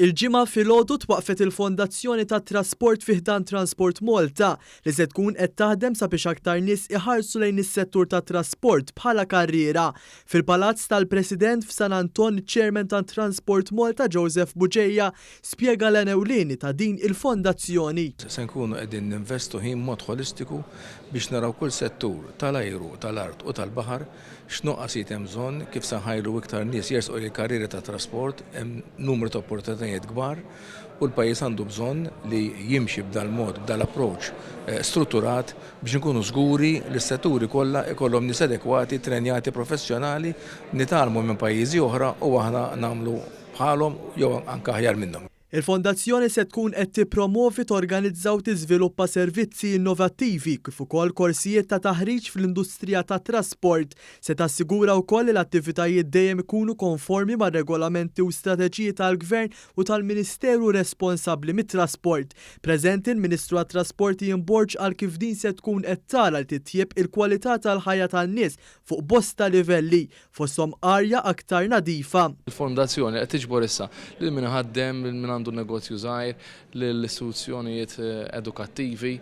Il-Ġimgħa filgħodu twaqqfet il-Fondazzjoni tat-Trasport fi ħdan Transport Malta li se tkun qed taħdem sabiex aktar nies iħarsu lejn is-settur tat-trasport bħala karriera. Fil-Palazz tal-President f'San Anton iċ-Chairman ta' Transport Malta Joseph Bugeja spjega l-għan ewlieni ta' din il-fondazzjoni. Se nkunu qegħdin ninvestu ħin b'mod ħolistiku biex naraw kull settur tal-ajru, tal-art u tal-baħar X'nuqqasijiet hemm bżonn, kif se nħajru iktar nies jersqu lejn karrieri tat-trasport, hemm numru ta' opportunitajiet kbar u l-pajjiż għandu bżonn li jimxi b'dal-mod, b'dal-approach strutturat biex inkunu żguri li s-setturi kollha jkollhom nies adekwati, trenjati, professjonali, nitgħallmu minn pajjiżi oħra u aħna nagħmlu bħalhom jew anke aħjar minnhom. Il-Fondazzjoni se tkun qed tippromovi, torganizza u tiżviluppa servizzi innovattivi kif ukoll korsijiet ta' taħriġ fl-industrija tat-trasport. Se tassigura wkoll li l-attivitajiet dejjem ikunu konformi mar-regolamenti u strateġiji tal-Gvern u tal-Ministeru responsabbli mit-trasport. Preżenti l-Ministru għat-Trasport Ian Borg qal kif din se tkun qed tara li titjieb il-kwalità tal-ħajja tan-nies fuq bosta livelli, fosthom arja aktar nadifa. Il-fondazzjoni qed tiġbor issa lil min iħaddem, lil min għandu negozju żgħir, lill-istituzzjonijiet edukattivi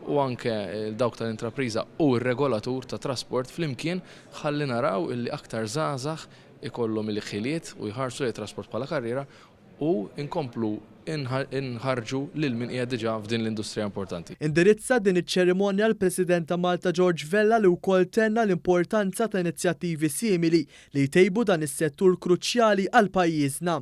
u anke dawk tal-intrapriża u r-regolatur tat-trasport flimkien ħalli naraw illi aktar żgħażagħ ikollhom il-ħiliet u jħarsu lejn it-trasport bħala karriera u nkomplu nħarrġu lil min qiegħed diġà f'din l-industrija importanti. Indirizza din iċ-ċerimonja l-President ta' Malta George Vella li wkoll tenna l-importanza ta' inizjattivi simili li jtejbu dan is-settur kruċjali għal pajjiżna.